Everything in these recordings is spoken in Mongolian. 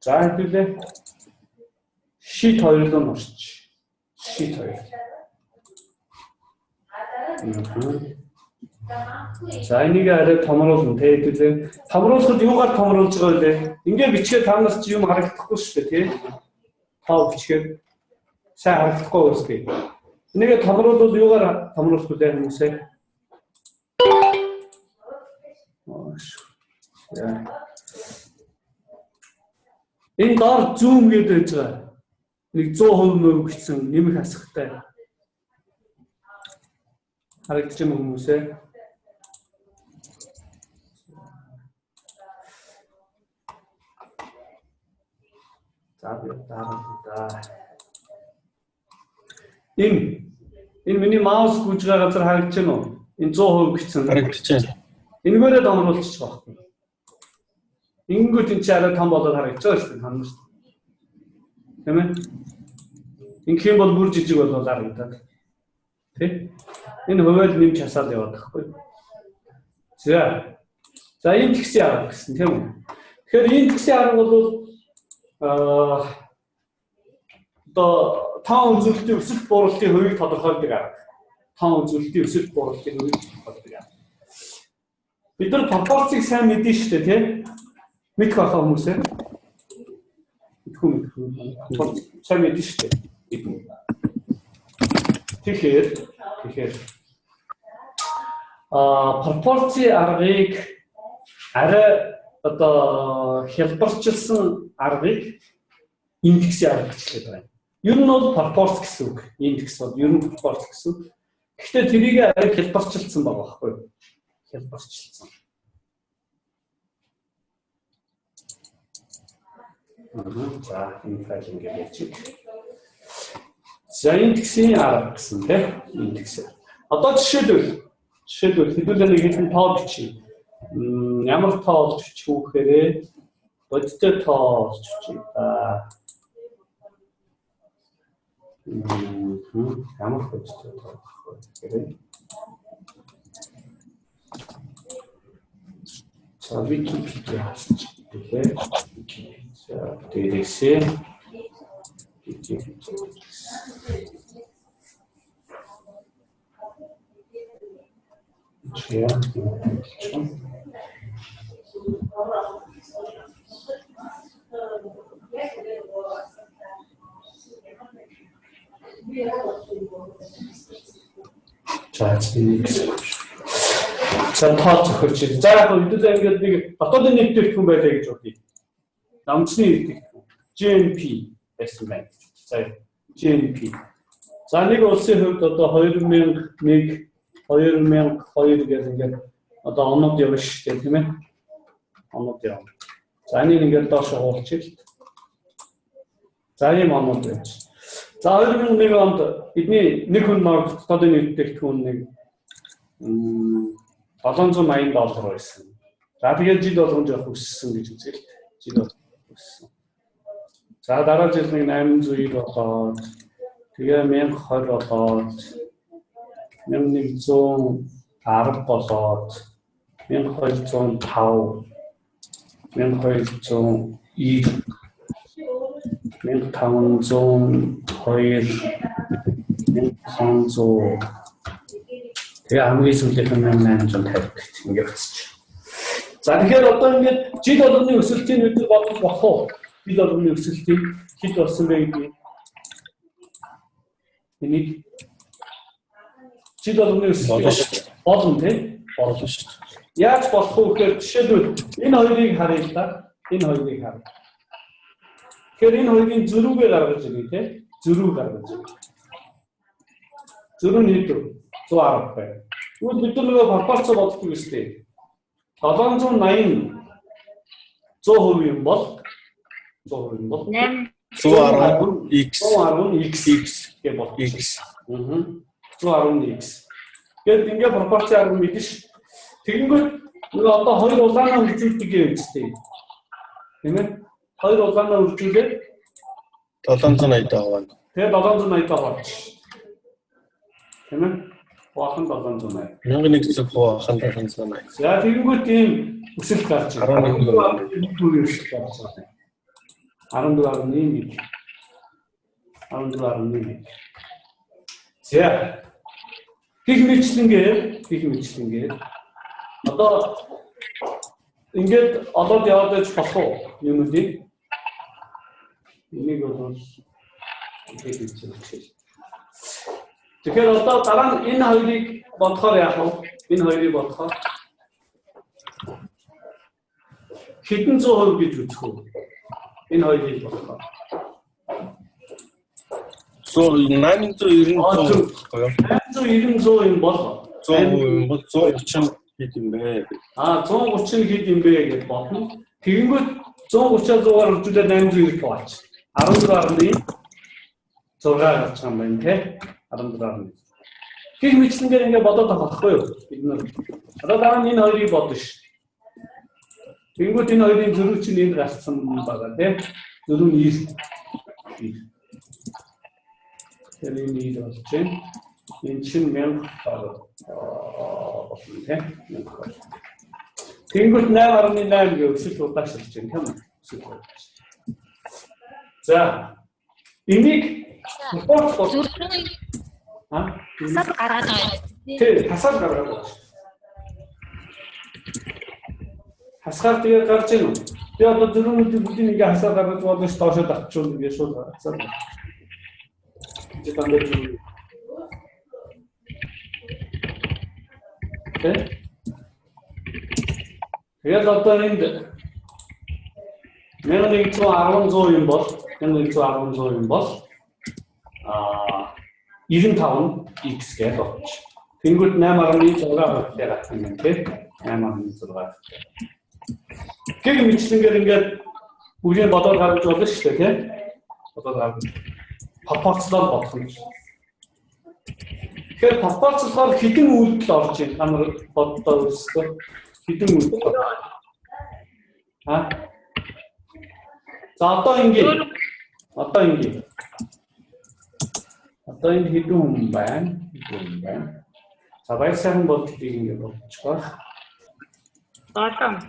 За хэдүүлээ. Sheet 2 руу нурч. Sheet 2. За энийг арай томруулна те хэдүүлээ. Томруулахад юугаар томруулж байгаа вэ? Ингээ бичгээр та нарт юм харагдахгүй шүү дээ тий. Тоо бичгээр сайн харагдахгүй үстэй. Энийг томруулвал юугаар томруулах вэ хүмүүсээ? За. Энэ доор zoom гэдэг байж байгаа. Нэг 100% мөв гэсэн нэмэх хасахтай. Харагдаж байна хүмүүсээ. За би дараа да. Энэ миний маус гүйж байгаа газар харагдаж байна уу? Энэ 100% гэсэн харагдаж байна. Энэгээрээ томруулчих байхгүй. Ингэнгүүт энэ чи арай том болоод харагдаж байгаа шүү дээ. Хамна шүү дээ. Тийм ээ? Ингэх юм бол бүр жижиг болоод харагдаад. Тэ? Энэ хувиал нэмж хасаад яваад байхгүй. За. За энэ тэгсэн арга гэсэн тийм үү? Тэгэхээр энэ тэгсэн арга бол одоо тоон үзүүлэлтийн өсөлт бууралтын хувийг тодорхойлдог арга. Тоон үзүүлэлтийн өсөлт бууралтын хувийг тодорхойлдог арга. Бид нар пропорцийг сайн мэднэ шүү дээ, тийм? Мэдэх байхаа хүмүүсээ. Мэдхүү. Сайн мэднэ шүү дээ. Тэгэхээр пропорцийн аргыг арай одоо хялбарчилсан аргыг индексийн арга гэж хэлээд байна. Ер нь бол пропорц гэсэн үг. Индекс бол ер нь пропорц гэсэн үг. Гэхдээ тэрийг арай хялбарчилсан байгаа байхгүй юу? Хялбарчилсан. За энэ файл ингээд ярьчих. За индексийн арга гэсэн тийм индекс. Одоо жишээлбэл хэдүүлээ нэг хэдэн тоо бичье. Ямар тоо олж бичих үү гэхээр бодиттой тоо олж бичье. Ямар бодиттой тоо олох вэ гэхээр за Википедиа хасчих тийм. За дээрээсээ За тоо зохиоч. За яг хэдүүлээ ингээд нэг дотоодын нэвтрүүлэх хүн байлаа гэж бодъё. Намцны нэвтрүүлэх. GNP байсан байна. За GNP. За нэг улсын хувьд одоо 2001 2002 гэх ингээд одоо онууд явна шүү дээ, тийм ээ. Онууд явна. За энийг ингээд доош хуулчих л. За ийм онууд байж. За 2001 онд бидний нэг хүн мөр дотоодын нэвтрүүлэх нэг $780 байсан. За тэгээд жил болгон жоох өссөн гэж үзье л. Жил болгон өссөн. За дараа жил нэг 890 болоод тэгээ 1020 болоод 1110 болоод 1205 1290 1502 1500 тэгээ хамгийн сүүлийнх нь 1850 гэж ингэ өсөж. За тэгэхээр одоо ингээд жил болгоны өсөлтийг бид бодож болох уу? Жил болгоны өсөлтийг хэд болсон бэ гэдгийг энийг жил болгоны өсөлт болно тийм болно шүү дээ. Яаж болох вэ гэхээр жишээлбэл энэ хоёрыг харъя л да. Энэ хоёрыг харъя. Тэгэхээр энэ хоёрын зөрүүгээ гаргаж ирье тийм зөрүү гаргаж ирье. Зөрүү нь хэд вэ? 110 байна. Тэгвэл бид нар нөгөө пропорцоо боддог үстэй. 780 100% юм бол 100% юм бол 110 x 110 x гэж боддог. X. 110 x. Тэгэд ингээ пропорцийн арга мэдэн ш. Тэгэнгүүт нөгөө одоо хоёр улаанаа үржүүлдэг юм үстэй. Тийм ээ? Хоёр улаанаа үржүүлээд 780 хуваана. Тэгээ 780 хувааж. Тийм ээ? Хуваах нь 780. 1100 хуваах нь 780. За тэгэнгүүт ийм өсөлт гарч байна. 11 өсөлт гарч байна. 14.1. 14.1. За. Гэх мэтлэнгээр одоо ингээд олоод яваад байж болох уу юмнуудыг? Энийг бол ингэж хэлж. Тэгэхээр одоо дараа нь энэ хоёрыг бодохоор яах вэ? Энэ хоёрыг бодохоор хэдэн 100% гэж үзэх үү? Энэ хоёрыг бодохоор 890 100 байхгүй юу? 890 100 юм бол 100% юм бол 130 хэд юм бэ? 130 хэд юм бэ гэж бодно. Тэгэнгүүт 130-аа 100-аар үржүүлээд 890 хуваалч. 14.6 гарч байгаа юм байна тий. 14.6. Гэх мэтлэнгээр ингэ бодоод байгаа байхгүй юу? Бид нар. Одоо дараа нь энэ хоёрыг бодно ш. Тэгэнгүүт энэ хоёрын зөрүү чинь энд гарсан байгаа тий. Зөрүү нь 90. Тэгэхээр энэ 90 болж байна. Энэ чинь 1000 болно тий. 1000. Тэгэнгүүт 8.8 гэж өсөлт удаашилж байна тийм үү? Өсөлт удааш. За энийг пропорц тасаад гаргаад байгаа юм. Тий, тасаад гаргаад байгаа. Хасгаар тэгээ гарч ийн үү? Би одоо зөрүүнүүдийг бүгдийг ингээ хасаад гаргаж болно ш, доошоо татчихвал ингээ шууд хасаад. Чи дандаа зөрүү. Тэ? Тэгээд одоо энд 1110 100 юм бол 1110 100 юм бол 95 x гэж болчих. Тэнгүүд 8.6 хувьтай гарах юм байна тий. 8.6. Гэх мэтлэнгээр ингээд бүгдийг бодоод гаргаж болно шүү дээ тий. Бодоод гаргаж. Пропорцлоор бодох юм. Тэгэхээр пропорцлохоор хэдэн үйлдэл орж ийн? Та нар боддоо өөрсдөө хэдэн үйлдэл? За одоо ингэ. Одоо ингэ. Одоо энэ хэдэн хүн байна? Хэдэн хүн байна? За баяр сайхан бодлыг ингэ бодчихоо. 7.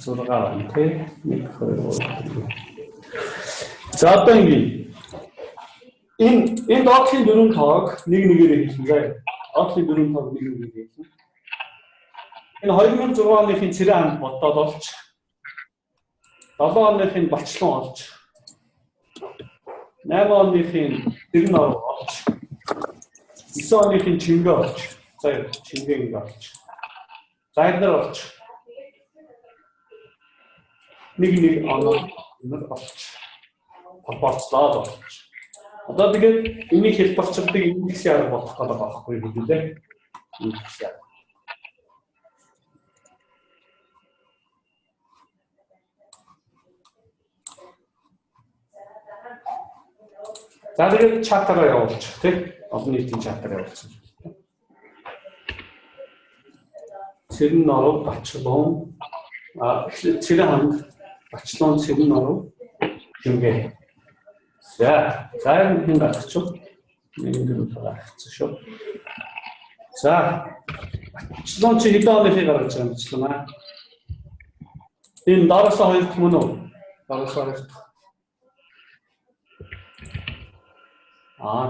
6 байна тий. 1 2 3. За одоо ингэ. Энэ доотлын дөрвөн тоог нэг нэгээрээ хэлсэн заа. Доотлын дөрвөн тоог нэг нэгээрээ хэлсэн. Энэ 2006 оныхын цэрэн ханд бодоод олж 7 оныхын болчлон олж 8 оныхын дэрэн оров олж 9 оныхын чингээ олж за чингээ ингэ олж за эднэр олж нэг нэг оноо эднэр олж пропорцлоод олж одоо тэгээд энийг хэлбэрчдэг индексийн арга бодох гэдэг байгаа байхгүй юу гэдэг индексийн арга. За тэгээд чатаараа явуулчих тий. Олон нийтийн чатаараа явуулчих. Цэрэн оров бачлуун цэрэн ханд бачлуун цэрэн оров хэмгээ. За за энэ хэн гаргачих вэ? Нэг дөрөв гаргачихсан шүү. За бачлуун чи хэдэн оныхыг гаргаж байгаа юм бачлуун аа? Энэ доороосоо хоёр дахь мөн үү? Доороосоо хоёр дахь.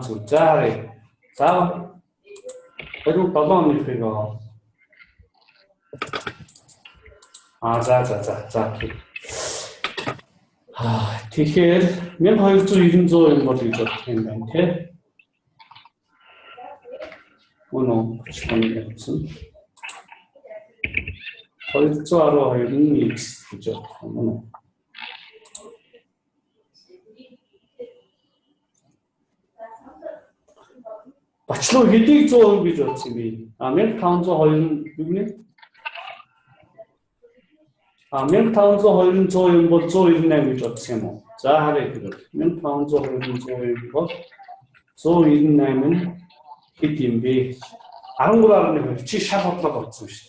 Зөв. За харъя. За 27 оныхыг за. Тэгэхээр 1290 100 юм бол гэж бодох юм байна тий. Мөн үү? Бичлэг явуулсан. 212 нь x гэж бодох юм уу? Бачлуу хэдийг 100% гэж бодсон юм бэ? 1502 нь юу гэнэ? 1502 нь 100 юм бол 198 гэж бодсон юм уу? За харъя тэгвэл 1502 нь 100 юм бол 198 нь хэд юм бэ? 13.2 чи шал бодлоо бодсон шүү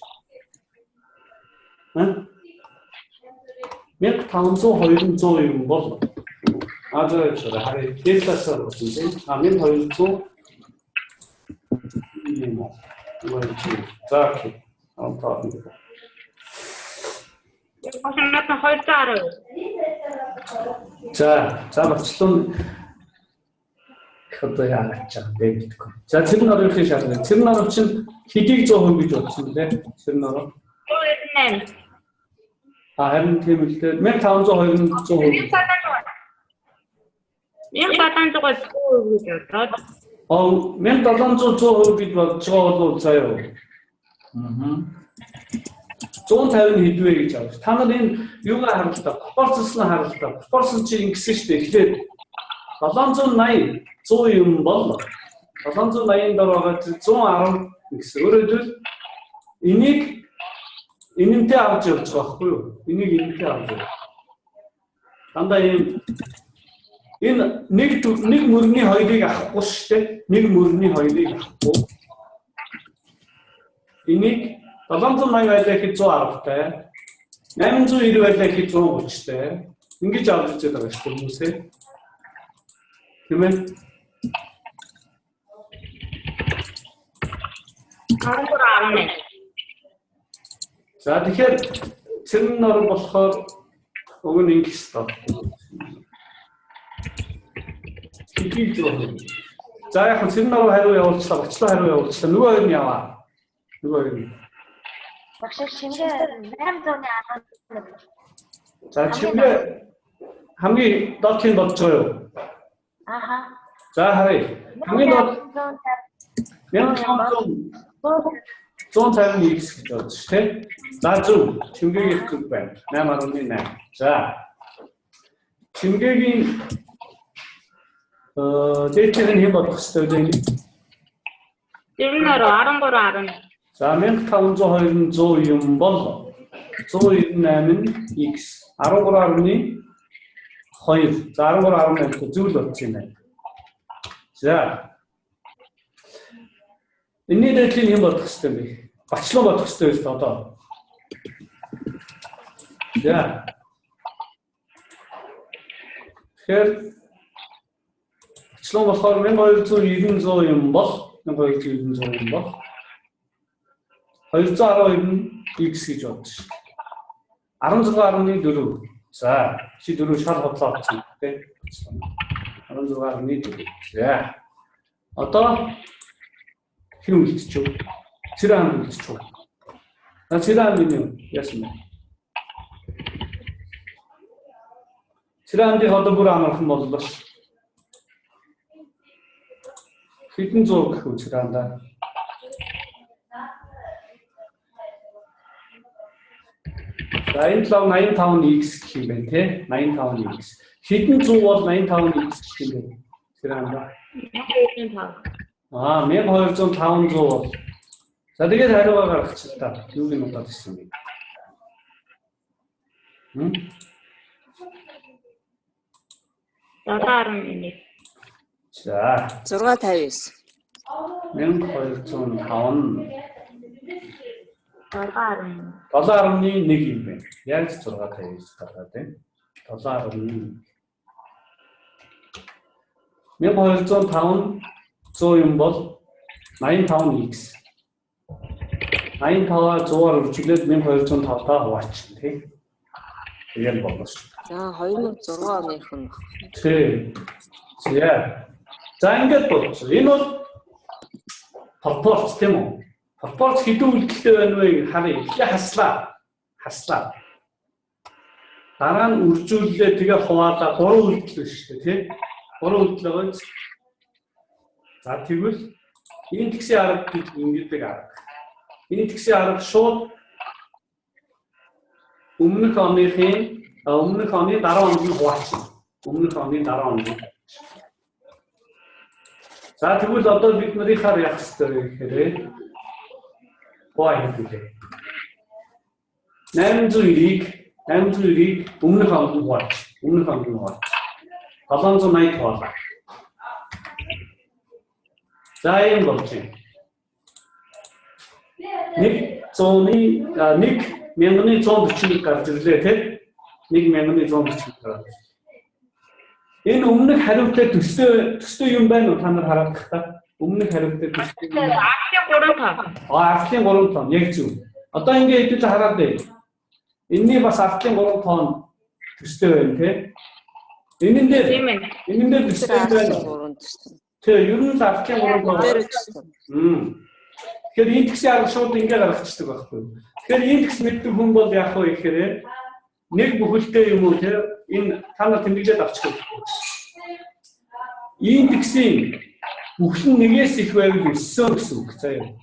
дээ. 1502 нь 100 юм бол за харъя. Дээдлээсээ бодсон тийм. 1200 юм уу? За окей. 210. За, за бочлон их одоо яагаад ч юм бэ гэдэггүй. За цэрэн норовын шаардлага. Цэрэн норов чинь хэдийг 100% гэж бодсон бэлээ? Цэрэн норов. 198. А харин тийм л дээ. 1520 100%. 1700 100% гэж бодоод. А 1700 100% гэж бодож байгаа бол заяа. 150 хэд вэ гэж авах. Та нар энэ юугаар харал та? Пропорцлон харал та. Пропорцлон чи ингэсэн шүү дээ. Эхлээд 780 100 юм бол 780 дор байгаа 110 гэсэн. Өөрөөр хэлбэл энийг энэнтэй авч явж байгаа байхгүй юу? Энийг энэнтэй авч явж. Дандаа ийм энэ нэг мөрний хоёрыг авахгүй шүү дээ. Нэг мөрний хоёрыг авахгүй. Энийг 780 байлаа гэхэд 110 тай. 890 байлаа гэхэд 130 тай. Ингэж авч үзээд байгаа шүү дээ хүмүүсээ. Тийм ээ? 13.8. За тэгэхээр цэрэн нор болохоор уг нь ингэх ёстой. Хэдийг зөв. За яг цэрэн нор хариу явуулчлаа, бочлоо хариу явуулчлаа. Нөгөө хоёр нь яваа. Нөгөө хоёр нь. Багш шимгээ 811. За шимгээ хамгийн доотлыг бодож байгаа юу? Аха. За харъя. Хамгийн доод 1500 150 x гэж бодож ш тэ. За зөв. Шимгээгийн зөв байна. 8.8. За. Шимгээгийн дээдлийг нь хэн бодох ёстой вэ? 13.10. За 1520 100 юм бол 198 x 13.2. За 13.8 зөв л бодсон юм байна. За. Энэний дээдлийн юм бодох хэрэгтэй юм бэ? Бачлан бодох хэрэгтэй байсан одоо. За. Тэгэхээр бачлан болохоор 1290 100 юм бол 1290 100 юм бол 212 нь x гэж бодсон шүү дээ. 16.4. За, чи дөрөв шал хотлоо авсан тийм. 16.4. За. Одоо хэн үлдчихв? Цэрэн үлдчихв. За цэрэн минь юу яасан бэ? Цэрэн амдыг одоо бүр амархан боллоо ш. Хэдэн зуун гэх вэ цэрэн андаа? За энэ лав 85x гэх юм байна тий 85x. Хэдэн зуун бол 85x гэх юм бэ? Тэр андаа. 1205. Аа 1205 зуун бол. За тэгээд хариугаа гаргачих та. Юуг нь удаад ирсэн бэ? 7.1. За 659. 1205 7.1. 7.1 юм байна. Яг 6.59 гаргаад байна. 7.1. 1205 100 юм бол 85x. 85-аа 100-аар үржиглээд 1205-таа хуваачихна тий. Тэгээд болно шүү. За 2006 оных нь. Тий. За. За ингээд болчихсон. Энэ бол пропорц тийм үү? Пропорц хэдэн үйлдэлтэй байна вэ харъя. Эхлээ хаслаа. Хаслаа. Дараа нь үржүүллээ тэгээ хуваалаа. 3 үйлдэл биш үү тий? 3 үйлдэл байгаа биз? За тэгвэл энэ тэгсэн арга гэж ингэдэг арга. Энэ тэгсэн арга шууд өмнөх оныхын өмнөх оны дараа онд нь хуваачихна. Өмнөх оны дараа онд. За тэгвэл одоо бид нарынхаар яах ёстой вэ гэхээр хуваа хийлээ. 890-ийг 890-ийг өмнөх онд нь хуваач. Өмнөх онд нь хуваач. 780 хуваалаа. За ийм болж байна. 1141 гарч ирлээ тий. 1141 гараад. Энэ өмнөх хариутай төстэй юм байна уу та нар хараад та? Өмнөх хариутай төстэй. Артлын 3 тон. Артлын 3 тон яг зөв. Одоо ингээ хэдүүлээ хараад бай. Энэний бас ардын 3 тоон төстэй байна тий. Энэн дээр Тийм ээ. энэн дээр төстэй байна. 3 төстэй. Тий, ер нь л ардын 3 тоон. Дээр төстэй. Тэгэхээр индексийн арга шууд ингэ гаргачихдаг байхгүй юу? Тэгэхээр индекс мэддэг хүн бол яах вэ гэхээр нэг бүхэлдээ юм уу те энэ та нар тэмдэглээд авчих хэрэгтэй. Индексийн бүхэл нь нэгээс их байвал өссөн гэсэн үг заяа.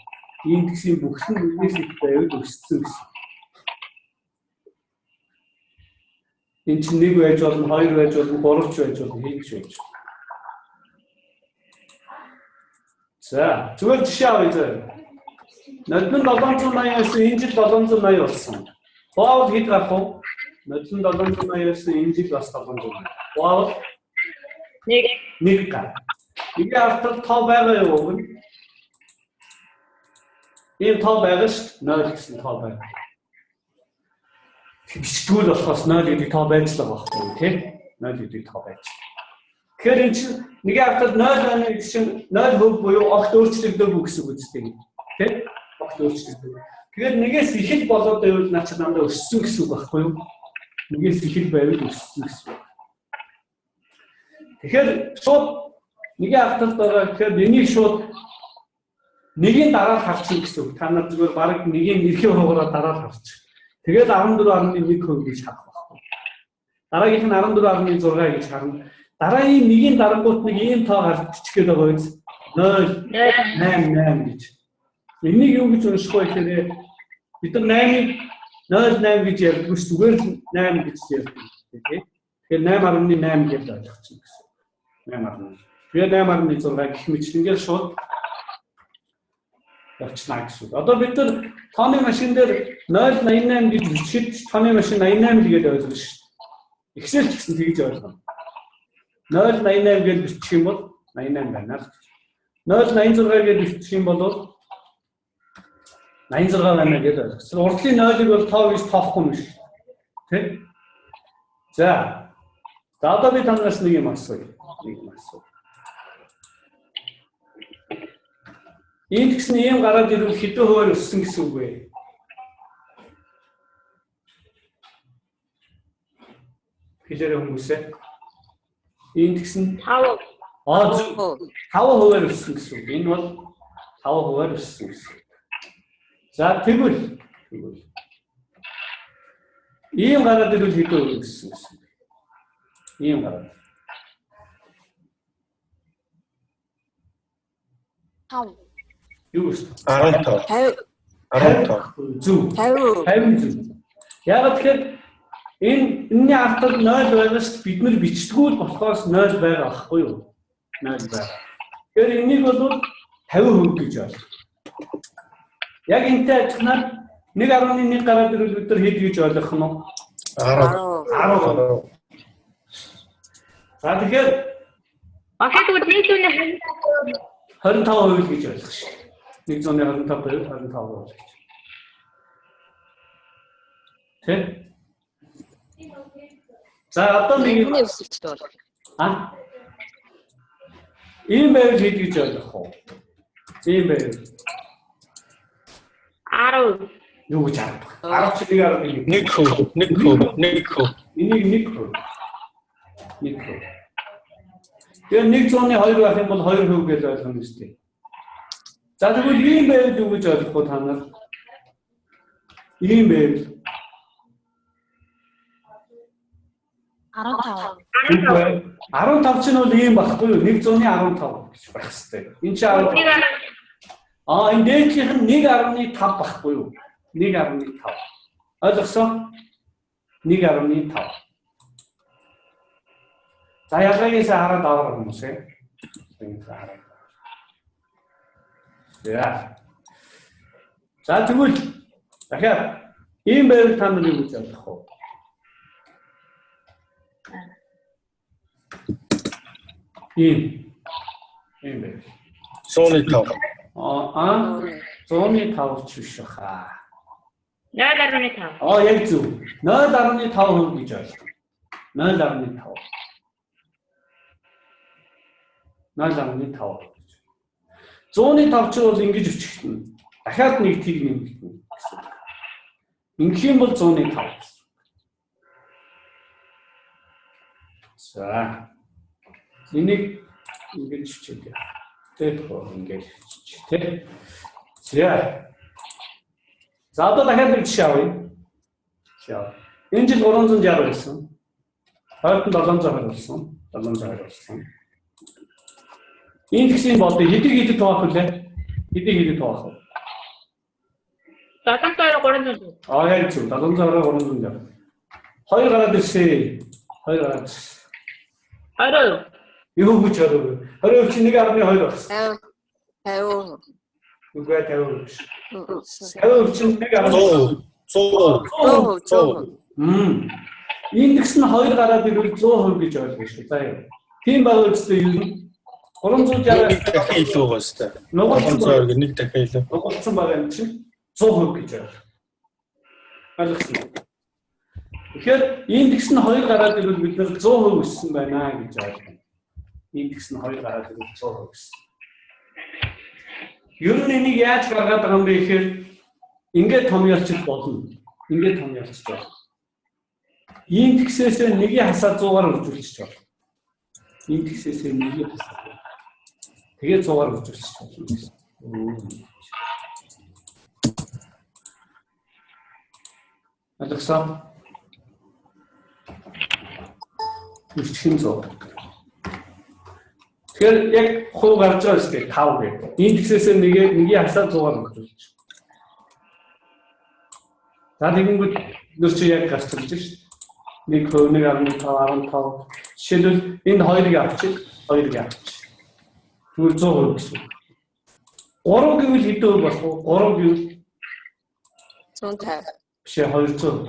Индексийн бүхэл нь нэгээс их байвал өссөн гэсэн. Энэ чинь 1 байж болно, 2 байж болно, 3 ч байж болно, хэд ч байж болно. За, зүгээр жишээ авъя заяа. Нодон 789 энэ жил 780 болсон. Хуваавал хэд гарах вэ? Нодон 789 энэ жил бас 780. Хуваавал 1 1 гар. Нэгийн артал тоо байгаа юу гэнэ? Ийм тоо байгаа шүү дээ. 0 гэсэн тоо байгаа. Бичдгүүл болохоос 0 гэдэг тоо байж л байгаа байхгүй юу, тий? 0 гэдэг тоо байж. Тэгэхээр энэ чинь нэгийн артал 0 байна гэдэг чинь 0% буюу огт өөрчлөгдөөгүй гэсэн үг үстэй. Тий? Огт өөрчлөгдөөгүй. Тэгэхээр нэгээс их л болоод байвал наа чи дандаа өссөн гэсэн үг байхгүй юу? Нэгээс их л байвал өссөн гэсэн үг. Тэгэхээр шууд нэгийн арталд байгаа гэхээр энийг шууд нэгийн дараа л харчих гэсэн үг. Та нар зүгээр бараг нэгийн эрхийн хуваараа дараа л харчих. Тэгээд 14.1% гэж харах байхгүй. Дараагийнх нь 14.6 гэж харна. Дараагийн нэгийн дарангуут нэг ийм тоо гарч гээд байгаа биз? 0 8 8 гэж. Энийг юу гэж унших вэ гэхээр бид нар 8-ыг 0 8 гэж ярьдаггүй ш зүгээр л 8 гэж ярьдаг тийм. Тэгэхээр 8.8 гэж ойлгочихно гэсэн. 8.8. Тэгээ 8.6 гэх мэтлэнгээр шууд явчихна гэсэн үг. Одоо бид нар тооны машин дээр 0.88 гэж бичихэд тооны машин 88 л гэж ойлгоно шүү дээ. Excel ч гэсэн тэгж ойлгоно. 0.88 гэж бичих юм бол 88 байна л гэж. 0.86 гэж бичих юм бол 86 байна гэж ойлгосон. Урдлын 0-ыг бол тоо гэж тоохгүй юм шиг. Тэ? За. За одоо би танаас нэг юм асууя. Нэг юм асууя. Индекс нь ийм гараад ирвэл хэдэн хувиар өссөн гэсэн үг вэ? Хэлээрэй хүмүүсээ. Индекс нь 5 5 хувиар өссөн гэсэн үг. Энэ бол 5 хувиар өссөн гэсэн үг. За тэгвэл ийм гараад ирвэл хэдэн хувиар өссөн гэсэн үг. Ийм гараад. 5. Юу вэ? 15. 50 15. Зөв. 50. 50 зөв. Яг тэгэхээр энэ энэний артал 0 байгаа шүү дээ. Бид нар бичдэггүй л болохоос 0 байгаа байхгүй юу? 0 байгаа. Тэгэхээр энийг бол 50% гэж ойлгох. Яг энэтэй адилханаар 1.1 гараад ирвэл бид нар хэд гэж ойлгох нь вэ? 10. 10. За тэгэхээр Багш тэгвэл 125 25% гэж ойлгох шүү. 125 байвал 25% гэж. Тэ? За одоо нэг Миний өсөлттэй бол. а ийм байвал хэд гэж ойлгох вэ? Ийм байвал 10 юу гэж харах вэ? 10 чи 1.1. 1%, 1%, 1%. Энийг 1%. 1%. Тэгээ 102 байх юм бол 2% гэж ойлгоно шүү дээ. За тэгвэл ийм байвал юу гэж ойлгох вэ та нар? Ийм байвал 15. 15. 15 чинь бол ийм байхгүй юу? 115 гэж байх хэвээр. Энэ чинь 15. Аа энэ дээдлийнх нь 1.5 байхгүй юу? 1.5. Ойлгосон? 1.5. За ялгаагийн сайн хараад аваар хүмүүс ээ. Сайн хараад. За. За тэгвэл дахиад ийм байвал та нар юу гэж ойлгох вэ? Ийм. Ийм байвал. 105. Аа 105 ч биш баха. 0.5. Аа яг зөв. 0.5% гэж ойлгох. 0.5. 0.5 гэж. 105 ч бол ингэж өчигдэнэ. Дахиад нэг тийг нэмэгдэнэ гэсэн. Ингэх юм бол 105 гэсэн. За. Энийг ингэж хичээлээ. Тэ ингэж хиччих тэ. За. За одоо дахиад нэг жишээ авъя. Жишээ авъя. Энэ жил 360 байсан. Хоёрт нь 720 болсон. 720 болсон. Индексийн бодъё. Хэдийг хэдэд хуваах вүлээ? Хэдийг хэдэд хуваах вэ? 720 300. Аа яг зөв. 720 360. Хоёр гараад ирсэн. Хоёр гараад ирсэн. 20. Юу гэж 20? 20 чи 1.2 болсон. 50. 50. Үгүй 50 биш. 50 чи 1.2. 100. 100. 100. Индекс нь 2 гараад ирвэл 100% гэж ойлгоно шүү. За яа. Тийм байгаа үстэй юу нь 360 нэг дахин илүү байгаа шүү дээ. Нугалсан нэг дахин илүү. Нугалсан байгаа юм чинь 100% гэж ойлгох. Ойлгосон уу? Тэгэхээр индекс нь 2 гараад ирвэл бид нар 100% өссөн байна гэж ойлгоно. Индекс нь 2 гараад ирвэл 100% өссөн. Ер нь энийг яаж гаргаад байгаа юм бэ гэхээр ингээд томьёолчих болно. Ингээд томьёолчих болно. Индексээс нэгийг хасаад 100-аар үржүүлчих болно. Индексээс нэгийг хасаад. Тэгээд 100-аар үржүүлчих болно гэсэн. Ойлгосон? Үржих нь 100. Тэгэхээр яг хувь гарч байгаа шүү дээ 5 гэдэг. Индексээс нэгийг хасаад 100-аар үржүүлчих. За тэгэнгүүт нөр чи яг гарч ирж шүү дээ. 1 1.5 15. Жишээлбэл энд 2-ыг авчих, 2-ыг авчих. Тэгвэл 100% гэсэн үг. 3 гэвэл хэдэн хувь болох вэ? 3 гэвэл 150. Биш ээ 200.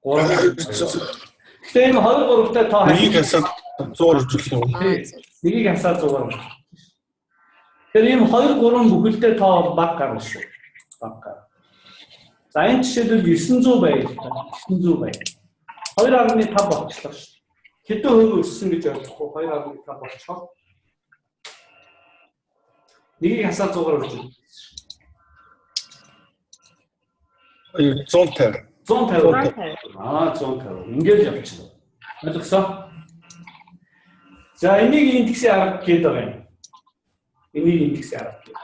3. Гэхдээ энэ 2 3-тай тоо нэгийг хасаад 100-аар үржүүлэх юм. Нэгийг хасаад 100-аар үржүүлэх. Тэгэхээр ийм 2 3 бүхэлдээ тоо бол бага гарна шүү. Бага гарна. За энэ жишээлбэл 900 байл та. 900 байл. 2.5 болчихлоо шүү. Хэдэн хувь өссөн гэж ойлгох вэ? 2.5 болчихоо. Нэгийг хасаад 100-аар үржүүлэх. 150. 150. Аа 150. Ингээд явчихна. Ойлгосон? За энийг индексийн арга гээд байгаа юм. Энийг индексийн арга гээд.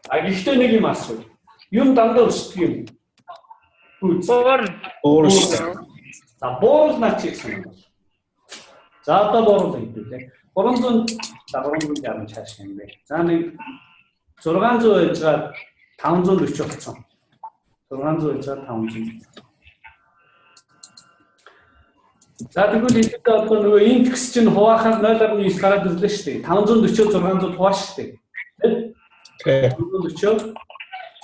А гэхдээ нэг юм асуу. Юм дандаа өсдөг юм. Буурна. Буурна шүү дээ. За буурлаа чи гэсэн юм бол. За одоо буурлаа хэвлээ. 300 за 360 чааш юм бэ. За нэг 600 байж байгаа 540 болсон. 600 байж байгаа 500. За тэгвэл хэдийдээ одоо нөгөө индекс чинь хуваахаар 0.9 гараад ирлээ шүү дээ. 540 600 хувааш шүү дээ. Тэ. 540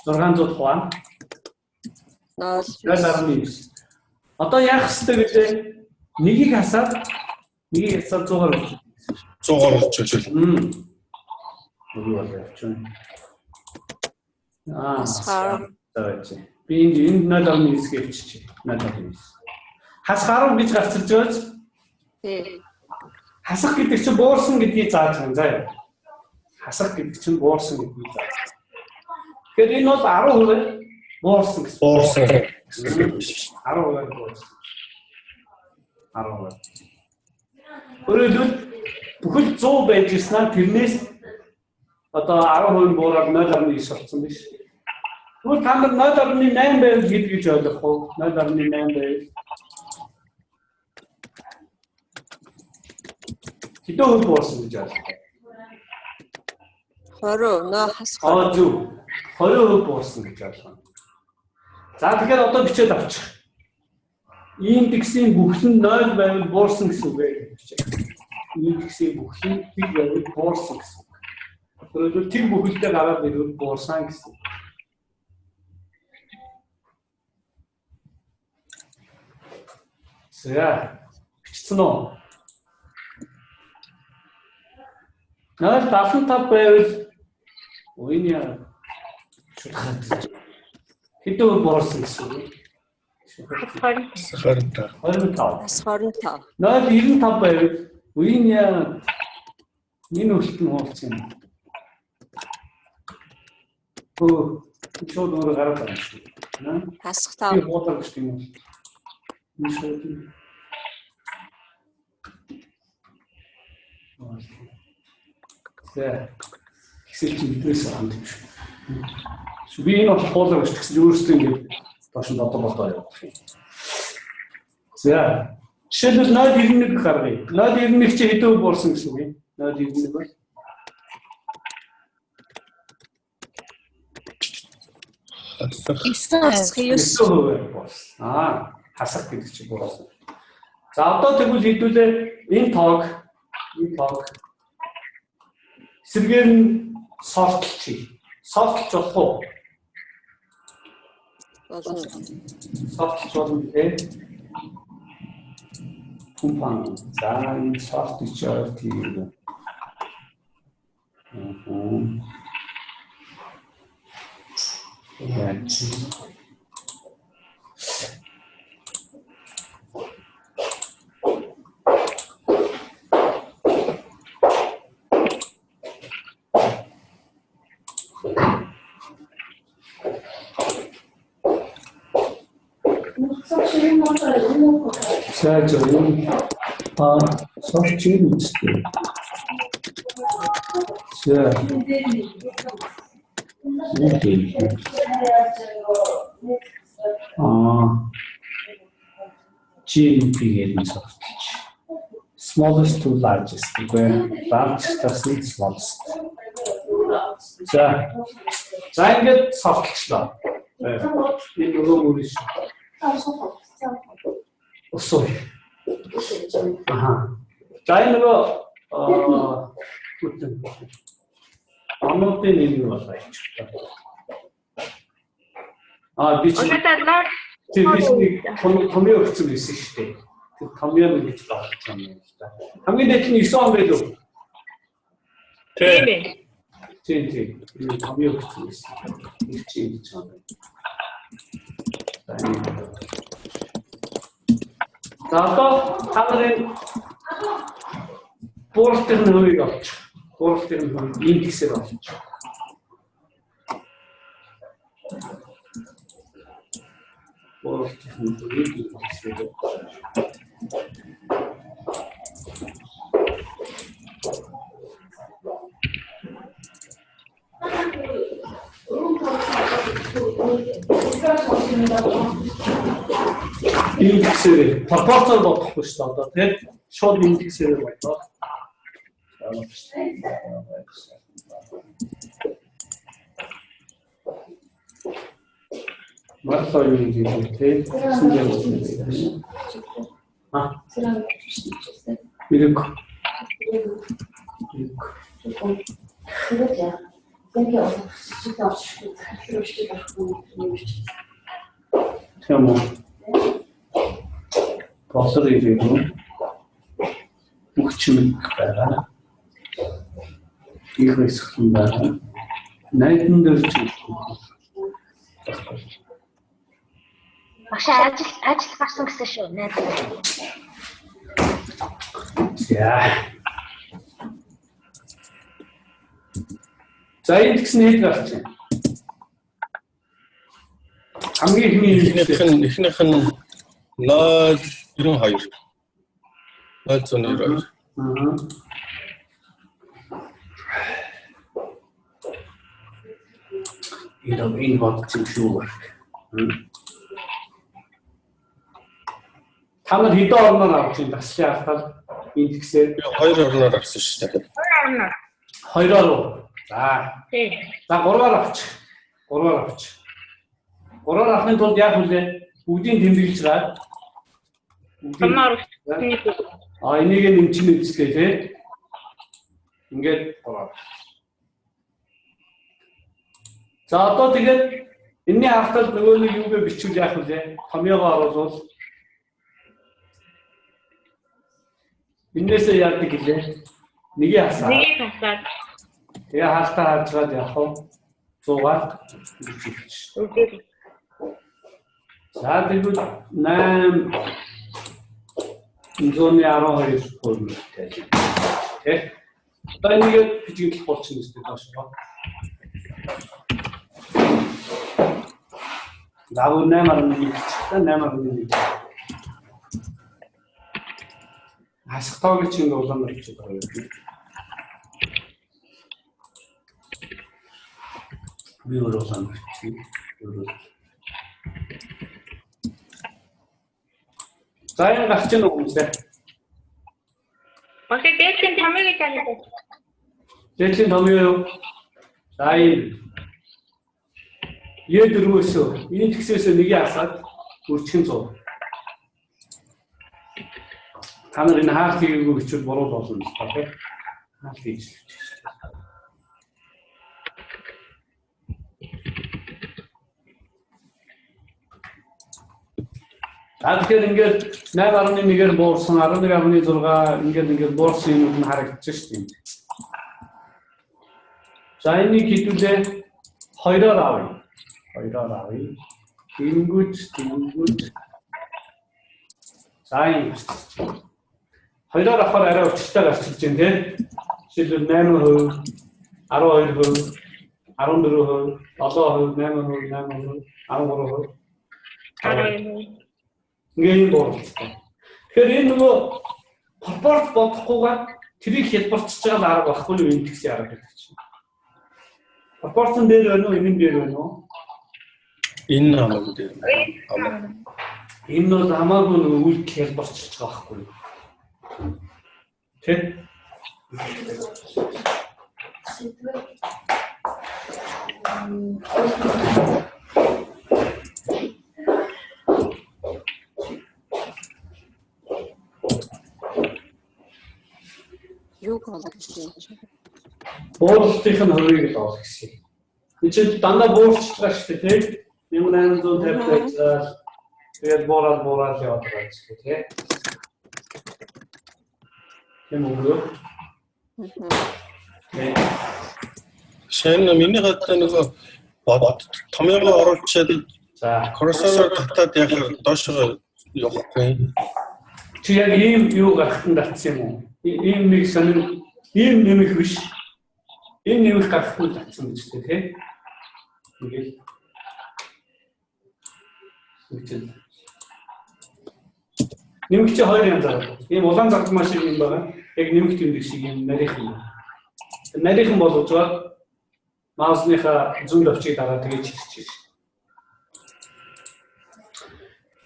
600 хуваана. 0.9. Одоо яах ёстой гэлээ? Нэгийг хасаад 100-аар үржүүлэх. 100-аар үржүүлэх. Нүг бол явчихна. Аа. За чи. Би энд 0.9 гэвчих. 0.9. Хасах 10 гэж гарч ирж байгаа биз? Тий. Хасах гэдэг чинь буурсан гэдгийг зааж байгаа юм заа. Хасах гэдэг чинь буурсан гэдгийг зааж байгаа. Тэгэхээр энэ бол 10% буурсан гэсэн. Буурсан. 10% буурсан. 10%. Өөрөөр хэлбэл бүхэл 100 байж ирсэн тэрнээс одоо 10% буураад 0.9 болсон биш. Тэгвэл та нар 0.8 байвал хэд гэж ойлгох вэ? 0.8 байвал хэдэн хувь буурсан гэж ойлгох вэ? 20 нөө хас 20. Зөв. 20% буурсан гэж ойлгоно. За тэгэхээр одоо бичээд авчих. Индексийн бүхэл нь 0 байвал буурсан гэсэн үг ээ гэж. Индексийн бүхэл нь тэг байвал буурсан гэсэн үг. Өөрөөр тэг бүхэлдээ гараад ирвэл буурсан гэсэн үг. За бичсэн үү? 0.75 байвал үеийн яа шүлхээд хэдэн хувь буурсан гэсэн үг вэ? 25. 25. 25. 0.95 байвал үеийн яа энэ үлт нь хуулсан юм. Өө шууд өөрөө гараад байгаа юм шиг. Хасах 5. Би 5. хуулаад гэж юм уу? Энэ шууд юм. За. Excel чинь биднээс ханд юм шүү. Шүү би энэ бол хуулаар гэж тэгсэн өөрөөсөө ингээд доош нь бодоо бодоо явах юм. За. Жишээлбэл 0.91 гаргая. 0.91 чи хэдэн хувь буурсан гэсэн үг юм? 0.91 бол Хасах. 9 9% буурсан. Аа, хасах гэдэг чинь буурсан. За одоо тэгвэл хэдүүлээ энэ тоог эсрэгээр нь сортлчих. Сортлж болох уу? Болно. Сортлж болно тий. Компани. За энэ сорт гэж тийм. Яаж. За зөв. А сорт чинь үстэй. За. Окей. Аа. GNP гэдэг нь сортлж. Smallest to largest үгүй. Largest-аас нь smallest. За. За ингээд сортлчлаа. Энэ нөгөө мөрөн шүү. Усуу. Аха. За энэ нөгөө бүтэн. Онуудын нэг нь болоо явчих. Аа би чи тийм би нэг томьёо өгсөн байсан шүү дээ. Тэр томьёо нэг гэж болж байгаа юм л да. Хамгийн дээд нь 9 он байлуу? Тийм. Тийм тийм. Энэ томьёо өгсөн байсан. Тэр чи ингэж байгаа юм. За одоо та нарын бууралтын хувийг олчих. Бууралтын хувийг индексээр олчих. Бууралтын хувийг индексээр олчих. Индексээр пропорцоор бодохгүй шүү дээ одоо тийм шууд индексээр бодоо. Марлоо юу гэж вэ тийм сүнжээ бодсон. А Ирэг. Тийм үү. Болор ирээгүй. Бүх чимэг байгаа. Их хэсэгхэн байгаа. Найдан дээр ч Багш ажил гарсан гэсэн шүү. Найдан. За. За энэ тэгсэн хэд гарч байна? Хамгийн ихний Эхнийх нь 0.92. 0.92. Аа. Энэ бодсон шүү баг. Та нар хэдэн орноор авч ин таслын алдаад индексээр Би хоёр орноор авсан шүү дээ. Хоёр орноор. Хоёроор уу? За. Тийм. За гурваар авчих. Гурваар авчих. Гурваар авахын тулд яах вүлээ? Бүгдийг тэмдэглэж гад. Томоор А энийг нэмчин үзлээ тий. Ингээд гурваар. За одоо тэгээд энэний хавтал нөгөө нэг юугээ бичвэл яах вүлээ? Томьёогоо оруулвал энээсээ яадаг гэлээ? Нэгийг хасаа. Нэгийг хасаад. Тэгээ хаалтаа хаажгаад явах уу? 100-аар бичиж. Үгүй. За тэгвэл 8 112 формултай. Тэ? Одоо энийг бичигдэх болчихно үстэй доошоо. Давуу 8.1 бичих. 8.1. Хасах тоог чинь улаанаар бичиж байгаа юм. Би өөрөө улаан бичсэн. Өөрөө. За энэ гарч ийн үү хүмүүсээ? Багш дээдлийн томьёо гэж аниад. Дээдлийн томьёо юу? За энэ Е4-өөс энэ тэгсээс нэгийг асаад үржих нь 100. Та нар энэ хаалт хийгээгүй гэчвэл буруу болно л та тий. Хаалт хийж л. За тэгэхээр ингээд 8.1-ээр буурсан 11.6 ингээд буурсан юмуд нь харагдчих шүү дээ. За энийг хэдүүлээ 2-оор авъя. 2-оор авъя. Тэнгүүт за энэ 2-оор авахаар арай учиртай гарч ирж байна тий. Жишээлбэл 8%, 12%, 14%, 7%, 8%, 8%, 13%. 12%. Ингээ юм бууралцтай. Тэгэхээр энэ нөгөө пропорц бодохгүйгээр тэрийг хялбарчж байгаа арга байхгүй юу энэ тэгсэн арга гэдэг чинь. Пропорцн дээр байна уу, энэ дээр байна уу? Энэ хамаагүй дээр. Энэ бол хамаагүй нөгөө үйлдэл хялбарчж байгаа байхгүй юу? Тэ? Юуг олох гэсэн юм чи? Бууралтын нь хувийг л олох гэсэн. Энд чинь дандаа буурч байгаа шүү дээ, тий? 1850 байжраал тэгээд буурал яваад байгаа гэсэн тий. Тийм үү? Тий. Шинэ миний хатаа нөгөө томьёогоо оруулчаад за курсороор татаад яхаар доошоо явахгүй. Чи яг ийм юу гарахтан татсан юм уу? Ийм нэг сонин ийм нэмэх биш. Энэ нэмэх гарахтан татсан гэж үү тий? Ингээл үгчэн. Нэмэх чи хоёр янзаар. Ийм улаан загтмаа шиг юм байгаа. Яг нэмэх тэмдэг шиг юм нарийнхан юм. Нарийнхан болгож байгаа маусныхаа зүүн товчийг дагаад тэгэж хийчих.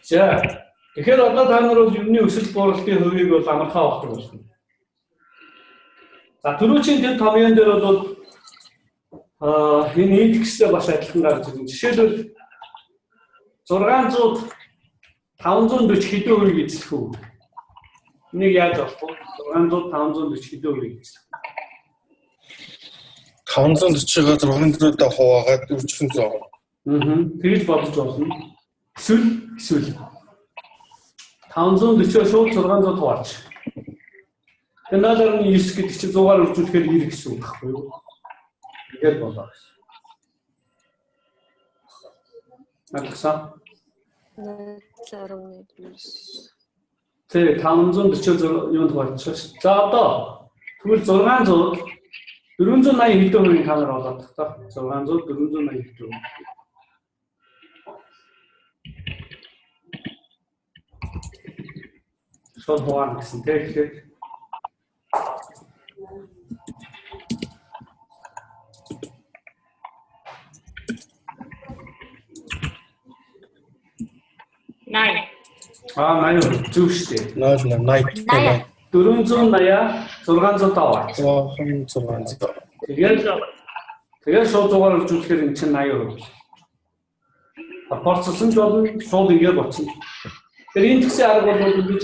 За тэгэхээр одоо та нар бол юмны өсөлт бууралтын хувийг бол амархан олдог болно. За түрүүчийн тэр томьёон дээр бол энэ индекстэй бас адилхан гарч ирнэ. Жишээлбэл 600 540 хэдэн хувийг эзлэх үү? Энийг яаж олох вэ? 600 540 хэдэн хувийг эзлэх? 540-ыг 600-аар хуваагаад 400. Тэгж бодож болно. Эсвэл 540-өө шууд 600 хуваарч. Тэгээ 0.9 гэдэг чинь 100-аар үржүүлэхээр 90 гэсэн үг байхгүй юу? Ингээд болоо гэсэн. Ойлгосон? 0.9. Тий, 540 юунд хуваарчих ш. За одоо тэгвэл 600 480 хэдэн хувийн та нар болоод тах та. 600 480 хэдэн хувь. Шууд хуваана гэсэн тий тэгэхээр Nine. Аа 80 зөв шүү дээ. 0.80. 480 605. 600. Тэгээд шууд 100-аар үржүүлэхээр энэ чинь 80%. Пропорцлсон ч болно, шууд ингээд боцсон. Тэгэхээр энэ тэгсэн арга бол ингэж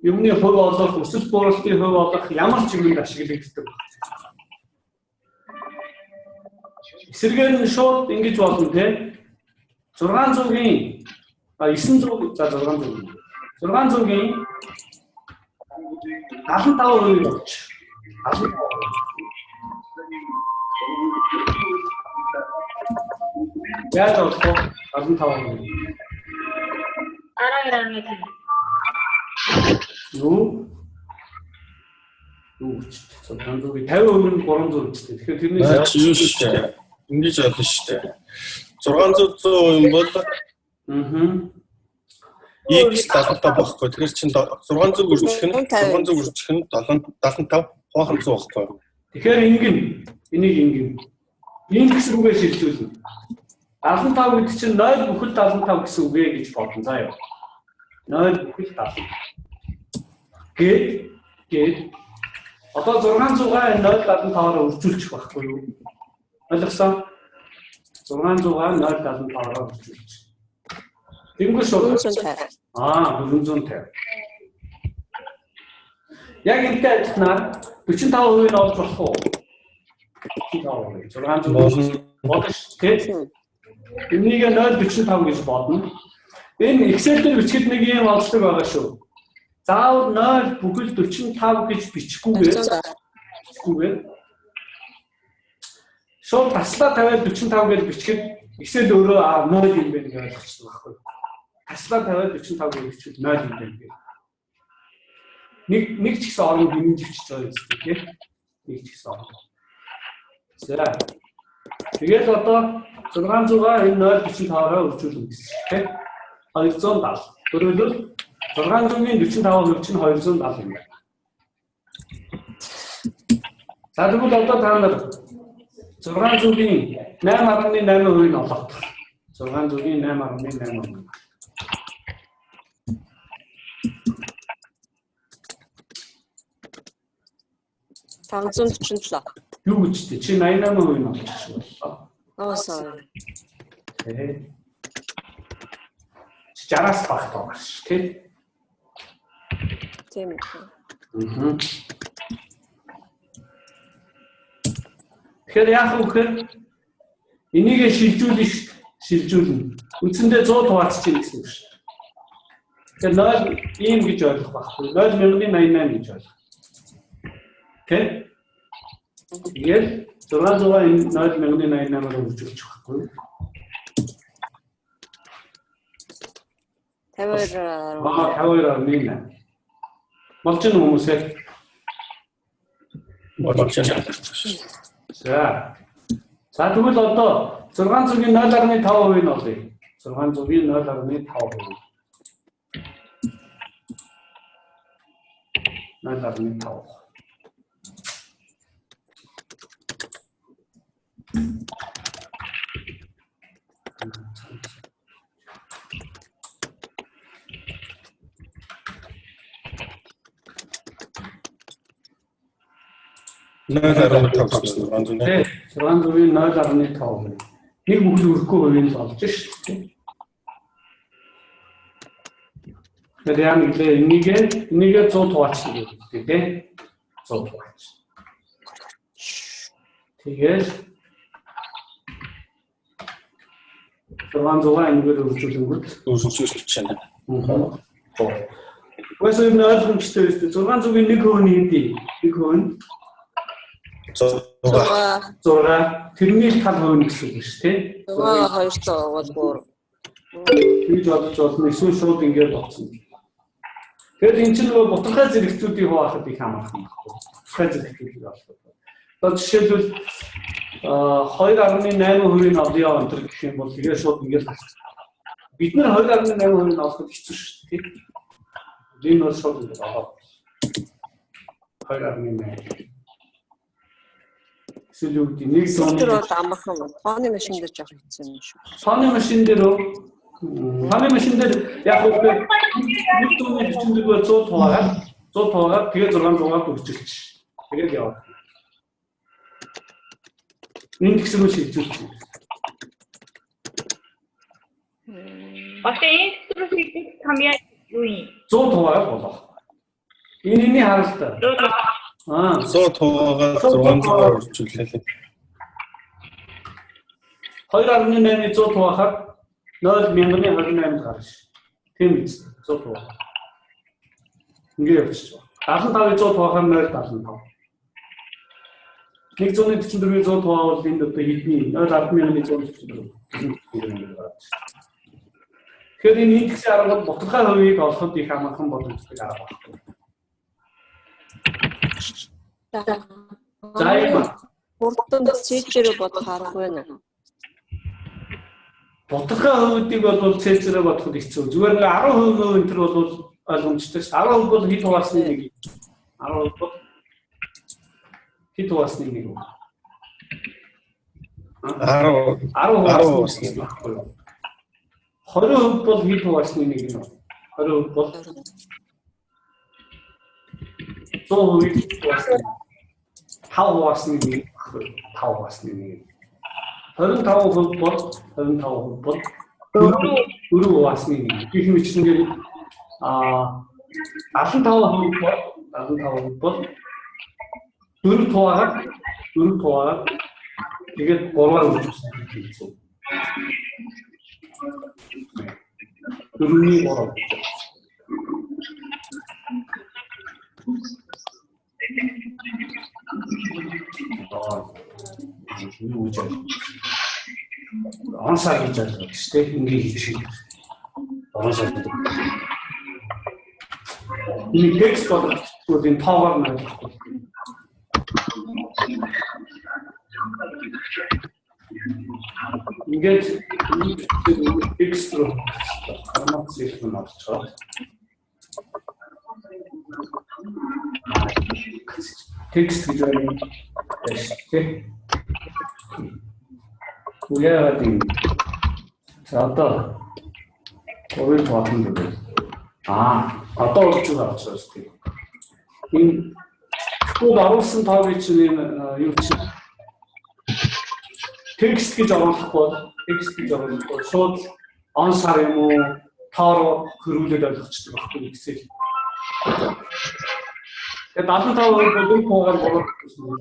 юмны хувь олох, өсөлт бууралтын хувь олох ямар ч юмд ашиглагддаг. Эсрэгээр нь шууд ингэж болно те. 600-ийн 900 за 600. 600-ийн 75% олж. 75%. Яаж олох вэ? 75%. 12.5. Юу? Юу гэж 600-ийн 50% нь 300 гэж. Тэгэхээр тэрнээс Наач юу шүү дээ. Ингэж олно шүү дээ. 600 100 юм бол X 75 байхгүй. Тэгэхээр чин 600 үржих нь 600 үржих нь 75 хуваах нь 100 байхгүй. Тэгэхээр ингэн энийг ингэн индекс рүүгээ шилжүүлнэ. 75 гэдэг чинь 0.75 гэсэн үг ээ гэж бодно заа юу. 0.75. Гээд одоо 600-аа 0.75-аар үржүүлчих байхгүй юу? Ойлгосон? 600-аа 0.75-аар үржүүлчих. Тэнгүү шууд 450. 450. Яг энэтэй адилханаар 45% нь олж болох уу? 45%. 600 бодно шүү дээ. Энийг 0.45 гэж бодно. Энэ Excel дээр бичгээд нэг юм олзлог байгаа шүү. Заавал 0.45 гэж бичихгүйгээр шууд таслаа тавиад 45 гэж бичгээд Excel өөрөө 0 юм байна гэж ойлгочихсон байхгүй. Таслаа тавиад 45 гэж бичвэл 0 юм байна гэх. Нэг ч гэсэн орон хэмжиж бичиж байгаа юм зү тий. Нэг ч гэсэн орон. За. Тэгэл одоо 600-аа энэ 0.45-аар үржүүлнэ гэсэн чинь тий. 270. Өөрөөр 600-ийн 45% чинь 270 юм байна. За тэгвэл одоо та нар 600-ийн 8.8% нь олох. 600-ийн 8.8%. $547. Юу гэж тэ чи 88% нь олчих боллоо. Аа sorry. Тэ. Чи 60-аас бага тоо гарч тий. Тийм. Тэгэхээр яах вэ гэхээр энийг шилжүүлнэ шүү дээ. Шилжүүлнэ. Үндсэндээ 100 хуваалцж чинь гэсэн үг шүү дээ. Тэгэхээр 0 ийм гэж ойлгох байхгүй. 0.88 гэж ойлгох. Тэ? Тэгээд 600-аа энэ 0.88-аар үржүүлчих байхгүй. 52 52.8. Болж гэнэ хүмүүсээ. Болж байна. За. За тэгвэл одоо 600-ийн 0.5% нь олъё. 600-ийн 0.5%. 0.5. 0.5 гэсэн 600. Тий, 600-ийн 0.5. Нэг бүхэл өрөхгүй хувийг л олж шүү дээ. Тэгэхээр яа нэглээ энийгээ 100 хуваалцна гэдэг тий. 100 хуваалц. Тэгэл 600-аа энэгээр үржүүлэнгүүт үржүүлж байна. Угаасаа ер нь ойлгомжтой шүү дээ. 600-ийн 1% нь хэдий? 1% нь 6. 6. Тэрний тал хувь гэсэн үг шүү дээ. 6 2 3. Тэгж бодож болно. Эсвэл шууд ингээд бодсон. Тэгэхээр энэ чинь нөгөө бутархай зэрэгцүүдийг хуваахад их амархан байхгүй. Бутархай зэрэгцүүдийг олоход. Одоо жишээлбэл 2.8% нь олъё энэ гэх юм бол тэгээ шууд ингээд тасчих. Бид нар 2.8% нь олоход хэцүү шүү дээ. Энэ бол шууд ингээд олоо. 2.8. Эсвэл юу гэдэг нэг зооны тэр бол амархан. Тооны машин дээр жоох хэцүү юм шүү. Тооны машин дээр үү? Тооны машин дээр яг үгүй 144-өө 100 хуваагаад 100 хуваагаад тэгээ 600-аар үржилчих. Тэгээд яваа. Энэ тэгсрүү шилжүүлчих. Одоо энэ тэгсрүү шилжүүлэх хамьяа юу юм? 100 хуваагаад болох. Энэ энэний харалт. 100 хуваагаад 600-аар үржүүлээ. 2.8-ыг 100 хуваахад 0.1028 гарна ш. Тийм биз? 100 хуваа. Ингээ явчих. 75-ыг 100 хуваахаар 0.75. 144-ийг 100 хуваавал энд одоо хэдний 0.144. Тэгэхээр энэ индексийн аргууд бутархай хувийг олоход их амархан боломжтой арга байхгүй. За юм. Хурдан цэжээрээ бодох аргагүй нэ. Бутархай хувьдыг бол цэжээрээ бодоход хэцүү. Зүгээр нэг 10% энэ төр бол ойлгомжтой шүү. 10% бол хэд хуваасны нэг. 10% бол хэд хуваасны нэг. 10 10 хуваасны нэг байхгүй юу? 20% бол хэд хуваасны нэг нь вэ? 20% бол 100% хуваасны 5 хуваасны нэг байхгүй юу? 5 хуваасны нэг. 25% бол 25% бол 4 хуваасны нэг. Гэх мэтчилэнгээр 75% бол 75% бол 4 хуваагаар 4 хуваагаар тэгээд 3-аар үржүүлсэн гэж хэлсэн. 4-ний 3. Аа. Юу гэж он сар гэж ойлгоод шүү дээ. Ингээ хийж шиг. Он сар гэдэг. Энэ текст болгох энэ тоогоор нь ойлгохгүй. Ингээд текст рүү формат зээлх нь орчихоо. Текст гэж байна шүү дээ. Яагаад юм? За одоо гурвын тоон дөрөв. Одоо болж байгаа учраас тийм. Энэ код оруулсан тоог чинь энэ юу чинь текст гэж оруулахгүй текст гэж оруулахгүй шууд он сар юм уу тоо руу хөрвүүлээд ойлгочихдог байхгүй Excel. Тэгээд 75% бол 4 хуваагаар 3 гэсэн үг.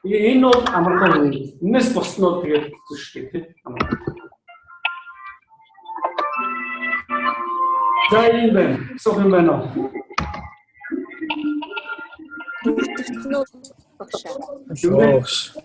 Тэгээ энэ бол амархан юм. Энэс бус нь бол тэгээд хэцүү шүү дээ тийм амархан. За ийм байна. Асуух юм байна уу? Бүртгэгдсэн үү багшаа? Багш.